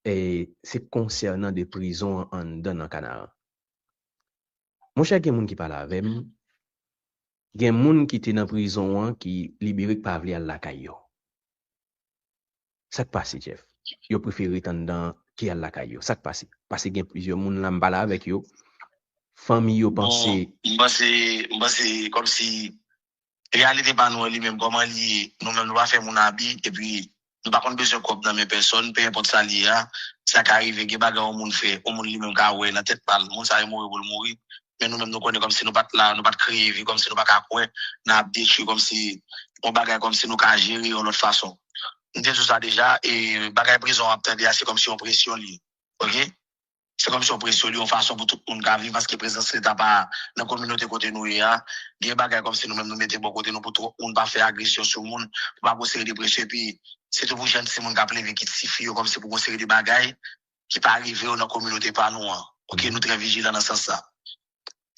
e, se konsènan de prizon an anndan nan Kanaran. Monchè, gen moun ki pale avè m, gen moun ki te nan prizon an ki libere k pa vle al lakay yo. Sa k pase, Jeff? Yo prefere ret anndan ke al lakay yo. Sa k pase? Paske gen plizyè moun la m pale avèk yo. Fanmi yo panse. M panse, m panse kòmsi reyalite pa nou an li menm, kòman li ye, nou menm nou pa fè moun abi, epi nou pa konn bezwen kòb nan men pèsòn, pe enpòt sa li ye a, sa ka rive, gen bagay yon moun fè, yon moun li menm ka wè nan tèt pa l, moun sa yo mouri pou l mouri, men nou menm nou konnen kòmsi nou pa t la, nou pa t kreye vi, kòmsi nou pa ka kwè nan ap detwi, kòmsi yon bagay kòmsi nou ka jere yon lòt fason. M te di w sa deja, e bagay prizon w ap tande a, se kòmsi yon presyon li ye. Oke? Se kòmsi yon presyon li, yon fason pou tout moun ka viv, paske prezans Leta pa nan kominote kote nou ye a. Gen bagay kòmsi nou menm nou mete bò kote nou pou twòp moun pa fè agresyon sou moun, pou pa gon seri de presyon, epi sitou pou jèn timoun k ap leve, ki tifi yo, kòmsi pou gon seri de bagay ki pa rive yo nan kominote pa nou an. Oke, nou trè vijilan nan sans sa.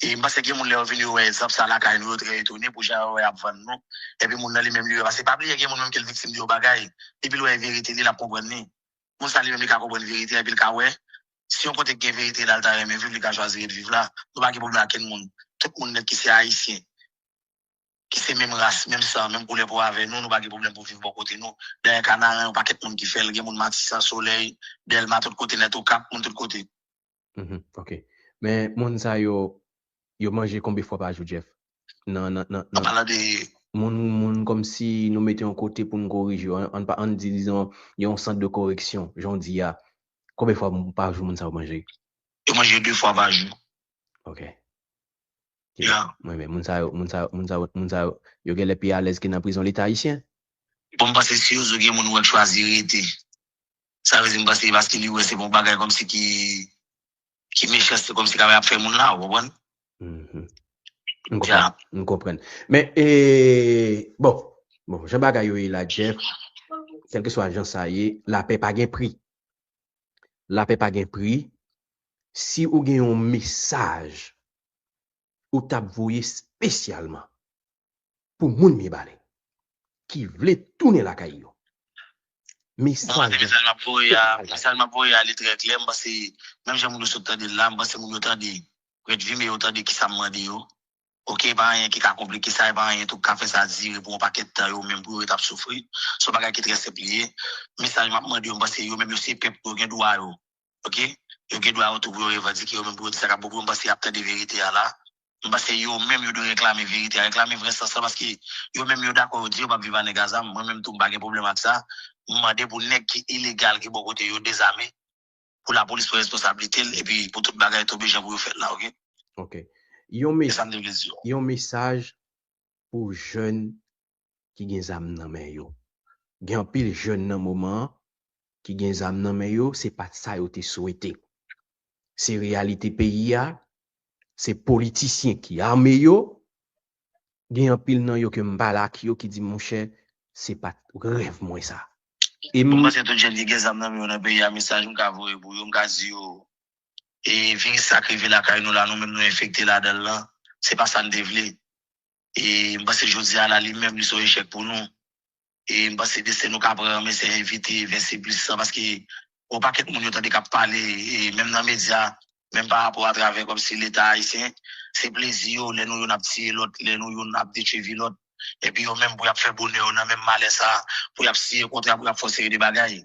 E m panse gen moun lè yo vin yo wè egzanp sa lakay nou, yo trè etone pou jan yo wè y ap vann nou. Epi moun nan li menm li wè, paske pa bliye gen moun menm ke l viktim de yon bagay, epi l wè e verite li, l ap konprann li. Moun sa li menm li ka konprann verite a, epi l ka wè si yon kote k gen verite la, l ta renmen viv, li ka chwazi ret viv la. Nou pa gen pwoblèm ak kenn moun. Tout moun nèt ki se ayisyen, ki se menm ras, menm san, menm koulè po avè nou, nou pa gen pwoblèm pou viv bò kote nou. Dayè Kanaran, yon pakèt moun ki fè l, gen moun Matisan, Solèy, Dèlma, tout kote nèt, Okap, moun tout kote. Mhm, ok. Men moun sa yo, yo manje konbyen fwa pa jou, Jeff? Nan, nan, nan, An palan de moun, moun kòmsi nou mete yon kote pou n korije yo. Ann, ann pa, ann di, dizon, yon sant de koreksyon, jan w di a. Konbyen fwa pa jou moun sa yo manje? Yo manje de fwa pa jou. Ok. Ya. Mwen men, moun sa yo, moun sa yo, moun sa yo, moun sa yo, yo genlè pi alèz ke nan prizon Leta ayisyen. Bon, m panse si yo zo gen moun wè k chwazi rete. Sa vle di m panse paske li wè se bon bagay kòmsi ki, ki mechanste kòmsi ka ap fè moun la, ou konprann? Mhm. M konprann. M konprann. Men, e, bon, bon, jan bagay yo ye la, Jeff, kèlkeswa jan sa ye, lapè pa gen pri. Lapè pa gen pri. Si ou gen yon mesaj ou t ap voye espesyalman pou moun Mibalè ki vle tounen lakay yo. Bon, mesaj m ap voye a, mesaj m ap voye a, li trè klè. M panse, menm jan moun yo sot tande l la, m panse moun yo tande. Ret vime yo tande kisa m mande yo. Ok, e pa anyen ki ka konplike sa, e pa anyen tou ki ka fè sa dire pou yon pakèt tan yo menm pou yo ret ap soufri. Se yon bagay ki trè senp li ye. Mesaj m ap mande yo, m panse yo menm yo se pèp, yo gen dwa yo. Ok? Yo gen dwa yo tou pou yo revandike, yo menm pou yo di sa k ap bon pou yo, m panse y ap tande verite a la. M panse yo menm yo dwe reklame verite a, reklame vrè sans lan, paske yo menm yo dakò, yo di yo p ap viv a nèg a zam. Mwen menm tou m pa gen pwoblèm ak sa. M mande pou nèg ki ilegal ki bò kote yo dezame, pou lapolis pran responsablite l, epi pou tout bagay tonbe jan pou yo fèt la, ok? Ok. Yon, yon mesaj pou jèn ki gen zam nan men yo. Gen anpil jèn nan moman an ki gen zam nan men yo, se pa t sa yo te swete. Se reyalite peyi a, se politisyen ki ame yo. Gen anpil nan yo ke m pale ak yo ki di, monchè, se pa t rèv mwen sa. E m Mwen panse tout jèn ki gen zam nan men yo nan peyi a, mesaj m ka voye pou yo, m ka di yo, e viris sa k rive lakay nou la, nou menm nou enfekte ladan l lan, se pa sa n te vle. E m panse jodi a la, li menm, li se yon echèk pou nou. E m panse desten nou ka pran, men se evite vèse plis san, paske yon pakèt moun yo tande k ap pale, e menm nan medya, menm pa rapò atravè kòmsi Leta ayisyen, se plezi yo, lè nou youn ap tiye lòt, lè nou youn ap detwi vi lòt, epi yo menm pou y ap fè bonè yo nan menm malè sa, pou y ap siyen kontra, pou y ap fè yon seri de bagay.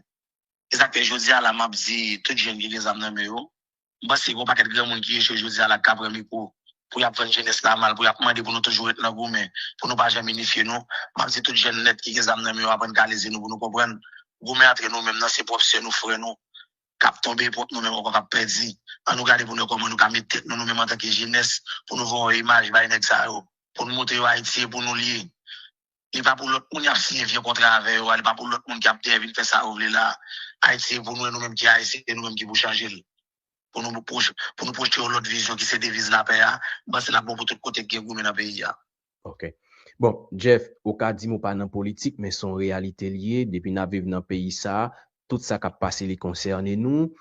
Se sa k fè jodi a la, m ap di tout jèn ki gen zam nan men yo, m panse gen yon pakèt granmoun ki echwe jodi a la k ka pran mikwo pou y ap vann jenès la mal, pou y ap mande pou nou toujou ret nan goumen, pou nou pa janm inifye nou. M ap di tout jèn nèt ki gen zam nan men yo, aprann kale zye nou pou nou konprann. Goumen antre nou menm nan, se pwòp sè nou, frè nou k ap tonbe, pwòp nou menm ankò k ap pèdi. Ann nou gade pou nou wè kòman nou ka met tèt nou, nou menm antanke jenès, pou nou voye yon imaj bay nèg sa yo, pou nou montre yo Ayiti e pou nou li ye. Li pa pou lòt moun y ap siyen vye kontra avè yo a, li pa pou lòt moun ki ap dèyè vin fè sa yo vle la. Ayiti e pou nou, e nou menm ki Ayisyen, e nou menm ki pou chanje l. Pou nou pwoj-, pou nou pwojte yon lòt vizyon ki se deviz lapè a, m panse l ap bon pou tout kote k gen goumen nan peyi a. Ok. Bon, Jeff, ou ka di m ou pa nan politik, men se yon reyalite l ye. Depi n ap viv nan peyi sa a, tout sa k ap pase li konsène nou.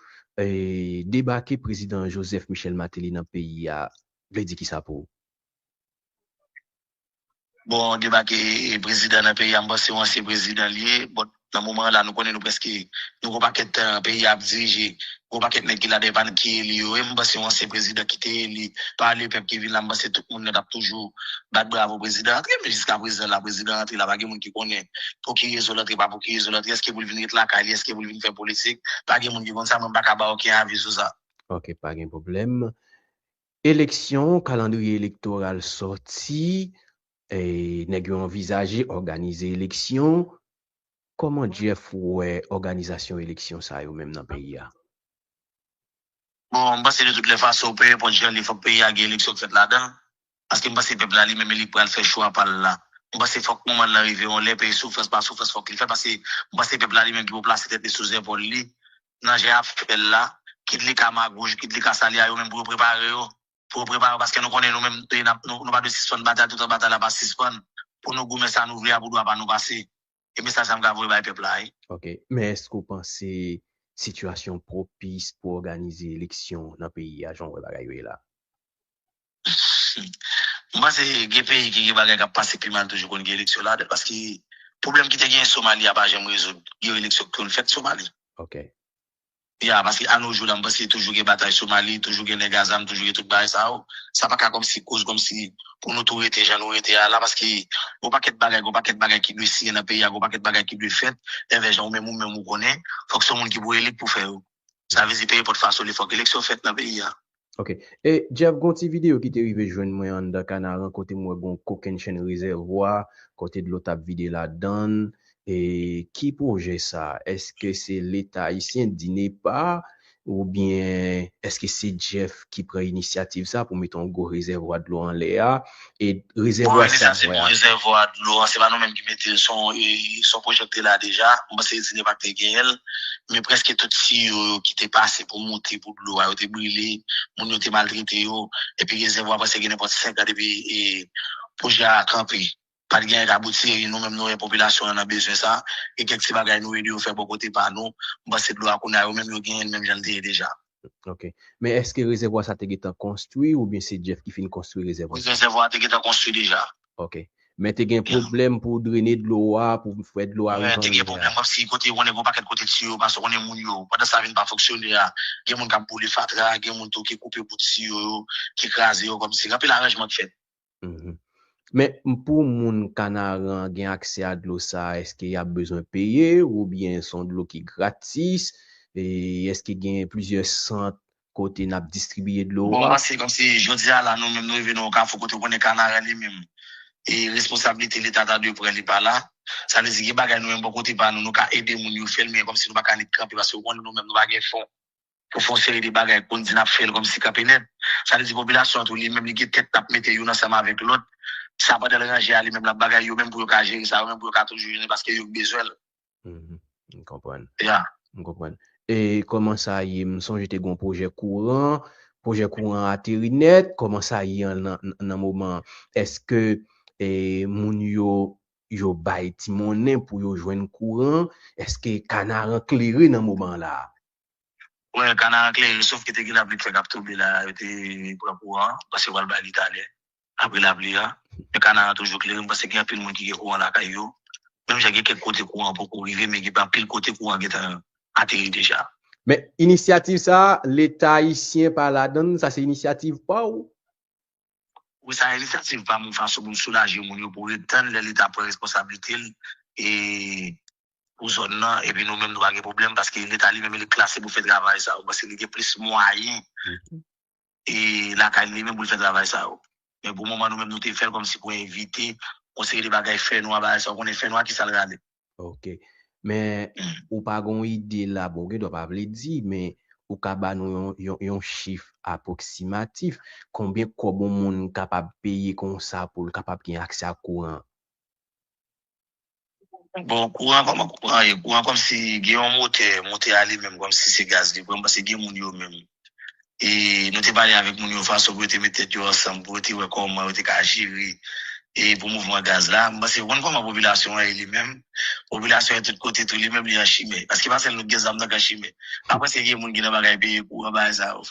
E, debake prezidan Joseph Michel Martelly nan peyi a, vle di kisa pou ou? Bon, debake prezidan nan peyi a, m panse yon ansyen prezidan li ye. Bon, nan moman an la, nou konnen nou prèske, nou gon pakèt tan peyi a ap dirije, gon pakèt nèg ki la dèyè pa nèg ki eli yo. E m panse yon ansyen prezidan ki te eli pa lepèp ki vin la, m panse tout moun nan t ap toujou bat bravo prezidan antre, men jiska prezan la, prezidan antre la, pa gen moun ki konnen pou ki rezon l antre, pa pou ki rezon l antre, èske pou l vin ret lakay li, èske pou l vin fè politik, pa gen moun ki konn sa, mwen m pa ka ba okenn avi sou sa. Ok, pa gen pwoblèm. Eleksyon, kalandriye elektoral sòti, e, nèg yo anvizaje òganize eleksyon. Kòman Jeff wè òganizasyon eleksyon sa yo menm nan peyi a? Bon, m panse de tout lè fason, pe enpòt jan li, fòk peyi a gen eleksyon k fèt ladan. Paske m panse pèp la li menm li pral fè chwa pa l la. M panse fòk moman l lan rive yon lè, pe soufrans pa soufrans fòk li fèt, paske m panse pèp la li menm ki pou plase tèt li sou zèpòl li, nan jan y ap fè l la, kit li ka magouj, kit li ka sali a, yo menm pou yo prepare yo, pou yo prepare yo, paske nou konnen nou menm, e, n ap, nou, nou pa dwe sispann batay toutan batay la pa sispann, pou nou goumen sa nou vle a, pou dwa pa nou pase. E mesaj sa m ka voye bay pèp la, wi. Ok. Men èske w panse sitiyasyon pwopis pou òganize eleksyon nan peyi a, jan w wè bagay yo ye la? M panse gen peyi ki gen bagay k ap pase pi mal toujou konn gen eleksyon ladan l, paske pwoblèm ki te genyen Somali a pa janm rezoud. Gen eleksyon ki konn fèt Somali. Ok. Ya, paske a no jou la, m panse toujou gen batay Somali, toujou gen nèg a zam, toujou gen tout bagay sa yo. Sa pa ka kòmsi koz kòmsi pou nou tou rete jan nou rete a la, paske gon pakèt bagay, gon pakèt bagay ki dwe siyen nan peyi a, gon pakèt bagay ki dwe fèt, envè jan ou menm, ou menm ou konnen, fòk se yon moun ki pou eli k pou fè yo. Sa vle di, pe enpòt fason li, fòk eleksyon fèt nan peyi a. Ok. E, Jeff, gon ti videyo ki te rive jwenn mwen anndan Kanaran, kote m wè gon kokennchenn rezèvwa, kote dlo t ap vide ladan l. E ki pwojè sa? Èske se Leta ayisyen, DINEPA, oubyen èske se Jeff ki pran inisyativ sa pou mete yon gwo rezèvwa dlo anlè a? E Bon, rezèvwa sa, inisyativ pou rezèvwa dlo an, se pa nou menm ki mete l, se yon, e, se yon pwojè ki te la deja. M panse DINEPA ki te genyen l. Men prèske tout tiyo yo ki te pase pou moute pou dlo a, yo te brile, moun yo te maltrete yo. Epi rezèvwa a prèske gen nenpòt senk an depi, e, pwojè a kanpe. Pa t gen anyen k abouti, e nou menm nou wè popilasyon an nan bezwen sa. Gen kèk ti bagay nou ede yo fè bò kote pa nou. M panse dlo a kounye a yo menm yo genyen l menm jan l te ye deja. Ok. Men èske rezèvwa sa te gentan konstwi oubyen se Jeff ki fin konstwi rezèvwa sa? Rezèvwa a te gentan konstwi deja. Ok. Men te gen pwoblèm pou drene dlo a, pou fè dlo a rive anlè a. Te gen pwoblèm, kòmsi kote, ou konnen, gon pakèt kote tiyo yo pase, ou konnen moun yo, pandan sa vin pa fonksyone a, gen moun k ap boule fatra, gen moun tou ki koupe bout tiyo yo, ki kraze yo, kòmsi gen anpil aranjman k fèt. Mhm. Men pou moun Kanaran gen aksè a dlo sa, èske y ap bezwen peye oubyen se yon dlo ki gratis? E èske gen plizyè sant kote n ap distribiye dlo a? Bon, se kòmsi jodi a la, nou menm nou rive nan yon kafou kote ou konnen Kanaran li menm, e responsablite Leta ta dwe pran li pa la. Sa vle di gen bagay nou menm bò kote pa nou, nou ka ede moun yo fè l, men kòmsi nou pa ka nik kanpe, paske ou konnen nou menm nou pa gen fon pou fè yon seri de bagay, pou n di n ap fè l kòmsi kanpe nèt. Sa vle di popilasyon an tou li menm li gen tèt l ap mete youn ansanm avèk lòt. Sa pandan l ranje a li menm l ap bagay, yo menm pou yo ka jere sa, yo menm pou yo ka toujou jere paske yo k bezwen l. M konprann. Ya. M konprann. E kòman sa ye? M sonje te gen yon pwojè kouran, pwojè kouran an ateri nèt, kòman sa ye an nan, nan, nan moman an? Èske e, moun yo, yo bay ti monnen pou yo jwenn kouran? Èske Kanaran klere nan moman an la a? Wè, Kanaran klere, sof ke te gen lapli k fèk ap tonbe la, yo te pran kouran an, paske yo pral bay li talè, apre lapli a. Men Kanaran toujou klere, m panse gen anpil moun ki gen kouran lakay yo. Menm jan gen kèk kote kouran an poko rive, men gen anpil kote kouran gentan ateri deja. Men inisyativ sa a, Leta ayisyen pa ladan l, sa se inisyativ pa w? Wi, sa inisyativ pa m, yon fason pou m soulaje moun yo, pou ret tann lè Leta pran responsablite l e pou zòn nan, epi nou menm nou pa gen pwoblèm, paske Leta li menm li klase pou fè travay sa yo, paske li gen plis mwayen e lakay li menm pou l fè travay sa yo. Men pou moman nou menm nou te fè l kòmsi pou envite yon seri de bagay fè nwa, bagay sa yo konnen fè nwa ki sa l rale. Ok. Men ou pa gen yon ide la, bon, ou gen dwa pa vle di, men ou ka ba nou yon, yon, yon chif apwoksimatif, konbyen kòb yon moun kapab peye konsa pou l kapab gen aksè a kouran? Bon, kouran, kòman kouran ye? Kouran kòmsi gen yon motè, motè a li menm kòmsi se gaz li pran, paske gen moun yo menm. E nou te pale avèk moun yo fason pou yo te met tèt yo ansanm, pou yo te wè kòman yo te ka jere e pou mouvman gaz la. M panse ou konn kòman popilasyon an ye li menm. Popilasyon an tout kote tou li menm li an chimè. Paske pa sèl nou ki gen zam nan k an chimè. Pa panse gen moun ki nan bagay peye kouran bagay sa yo.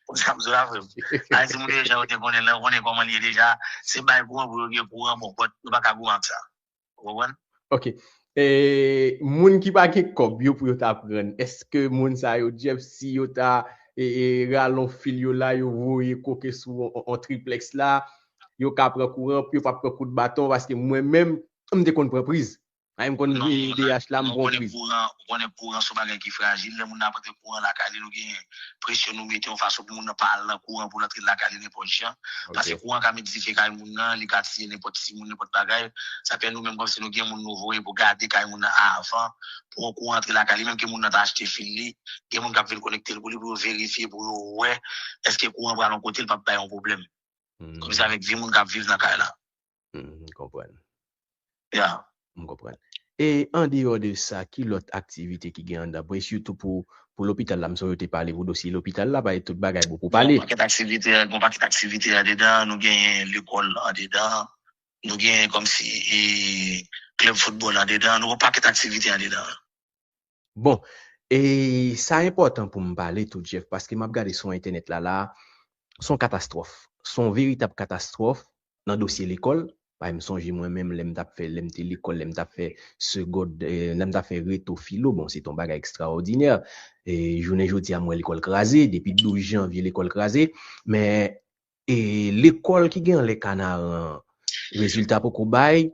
Konsa m di w la frè m. Ayiti moun yo deja yo te konnen lè yo konnen kòman l ye deja. Se bay kouran pou yo gen kouran bon, but nou pa ka goumen ak sa. Ou konprann? Ok. E, moun ki pa gen kòb yo pou yo ta pran, èske moun sa yo, Jeff, si yo ta e, e, rale yon fil yo la, yo voye koke sou yon, yon, yon triplex la, yo ka pran kouran, yo pa pran kout baton, paske mwen menm, m te konn pran priz. Ay, m konn veye D H la, m pran priz. Ou konnen kouran, ou konnen kouran se yon bagay ki frajil. Lè moun nan ap rantre kouran lakay li, nou gen presyon nou mete yon fason pou moun nan pa al nan kouran pou l antre lakay li nenpòt jan. Paske kouran ka met dife kay moun nan, li ka tiye nenpòt timoun, nenpòt bagay. Sa fè nou menm kòmsi nou gen moun nou voye pou gade kay moun nan avan, pou yon kouran antre lakay li, menm ke moun nan ta achte fil li, gen moun k ap vin konekte l pou li, pou yo verifye, pou yo wè èske kouran pral yon kote, l p ap bay yon pwoblèm. Kòmsi avèk vi moun k ap viv nan kay la. M konprann. Ya. M konprann. E andeyò de sa, ki lòt aktivite ki gen anndan? Bon, e sitou pou, pou lopital la, m sonje yo te pale pou dosye lopital la, paske tout bagay bon pou pale. Gen yon pakèt aktivite, gen yon pakèt aktivite andedan, nou genyen lekòl andedan, nou genyen kòmsi e, klèb foutbòl andedan, nou gen yon pakèt aktivite andedan. Bon, e sa enpòtan pou m pale tou, Jeff, paske m ap gade sou entènèt la, la, se yon katastwòf. Se yon veritab katastwòf nan dosye lekòl. Paske m sonje mwen menm, lè m t ap fè, lè m te lekòl, lè m t ap fè segond, e, lè m t ap fè reto filo, bon, se te yon bagay ekstraòdinè. E, jounen jodi a, m wè lekòl kraze, depi douz janvye, lekòl kraze. Men, e, lekòl ki gen anlè Kanaran, rezilta poko bay,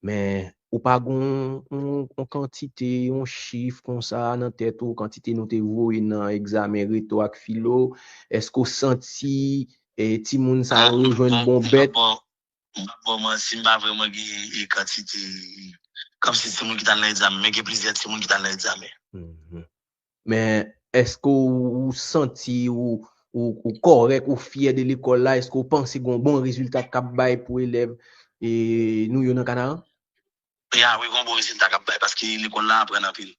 men ou pa gen yon, yon, yon kantite, yon chif konsa nan tèt ou, kantite nou te voye nan egzamen reto ak filo, èske w santi e, timoun sa yo jwenn bon bèt? M p ap ba w manti, m pa vrèman gen e, kantite, kòmsi timoun ki t al nan egzamen, men gen plizyè timoun ki t al nan egzamen. Men, èske w, w santi ou, ou, ou kòrèk, ou fyè de lekòl la? Èske w panse gen yon bon rezilta k ap bay pou elèv e, nou yo nan Kanaran? Ya, wi, gen yon bon rezilta k ap bay, paske lekòl la aprann anpil.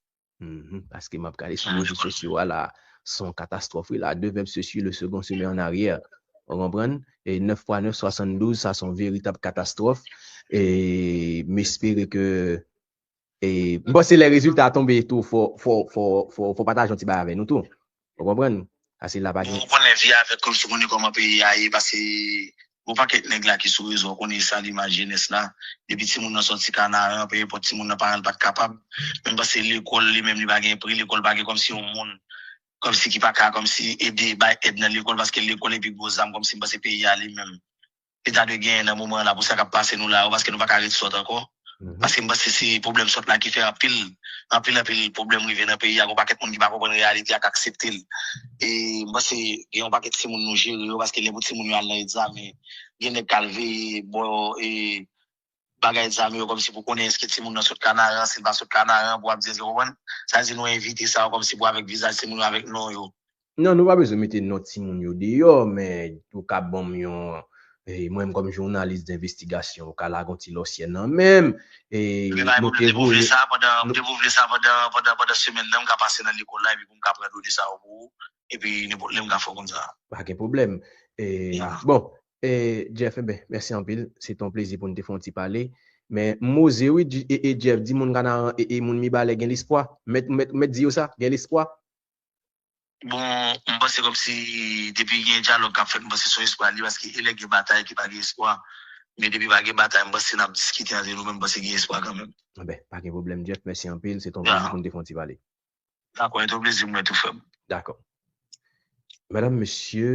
Paske m ap gade sou rezo sosyo a la, se yon katastwòf, wi, la, deux verbes se suivent, le second se met en arrière. Ou konprann? E nèf fwa nèf, swasanndouz, sa se yon veritab katastwòf. E m espere ke, e, m panse lè rezilta a tonbe tou, fò, fò, fò, fò, fò pataje yon ti bagay avè nou tou. Ou konprann? Paske la pa gen. Ou konnen vi avèk kòb, ou konnen kòman peyi a ye, paske gon pakèt nèg la ki sou rezo, ou konnen sa limaj jenès la. Depi timoun nan sòti Kanaran, pe enpòt timoun nan paran l pa t kapab. Men m panse lekòl li menm li pa gen pri, lekòl pa gen kòmsi yon moun, kòmsi ki pa ka kòmsi ede, bay èd nan lekòl, paske lekòl epi gwo zam, kòmsi m panse peyi a li menm. Li ta dwe genyen nan moman an la pou sa k ap pase nou la yo, paske nou pa ka ret sòt ankò. Paske m panse se pwoblèm sòt la ki fè anpil, anpil, anpil pwoblèm rive nan peyi a. Gon pakèt moun ki pa konprann reyalite a, k aksepte l. E m panse gen yon pakèt timoun nou jere yo, paske lè pou timoun yo al nan egzamen, gen nèg k al veye bò e bagay egzamen yo kòmsi pou konnen èske timoun nan sot Kanaran, si l pa sot Kanaran, pou w ap di èske w konprann. Sa vle di nou envite sa yo kòmsi pou avèk vizaj timoun yo, avèk non yo. Non, nou pa bezwen mete non timoun yo deyò, men ou ka ban m yon, E mwen menm kòm jounalis denvestigasyon, ou ka lage yon ti lòsyè nan men m. E Mwen la, nou mwen te depouvle voye sa pandan, mwen depouvle sa pandan, pandan, pandan semèn nan, m ka pase nan lekòl la, epi pou m ka pran done sa yo pou ou, epi nenpòt lè m ka fè w konn sa. Pa gen pwoblèm. E, Ya. Bon, e, Jeff, e ben, mèsi anpil. Se te yon plezi pou n te fè yon ti pale. Men m oze, wi, J- e, e Jeff, di moun Kanaran, e, e moun Mibalè gen lespwa. Mèt, mèt, mèt di yo sa, gen lespwa. Bon, m panse kòmsi depi gen dyalòg k ap fèt, m panse se yon espwa li, paske e lè gen batay ki pa gen espwa. Men depi pa gen batay, m panse n ap diskite ant nou, men m panse gen espwa kanmenm. Ben, pa gen pwoblèm, Jeff. Mèsi anpil. Se te yon Ya. Plezi pou n te fè yon ti pale. Dakò, e te yon plezi pou mwen tou, frè m. Dakò. Medam, mesye,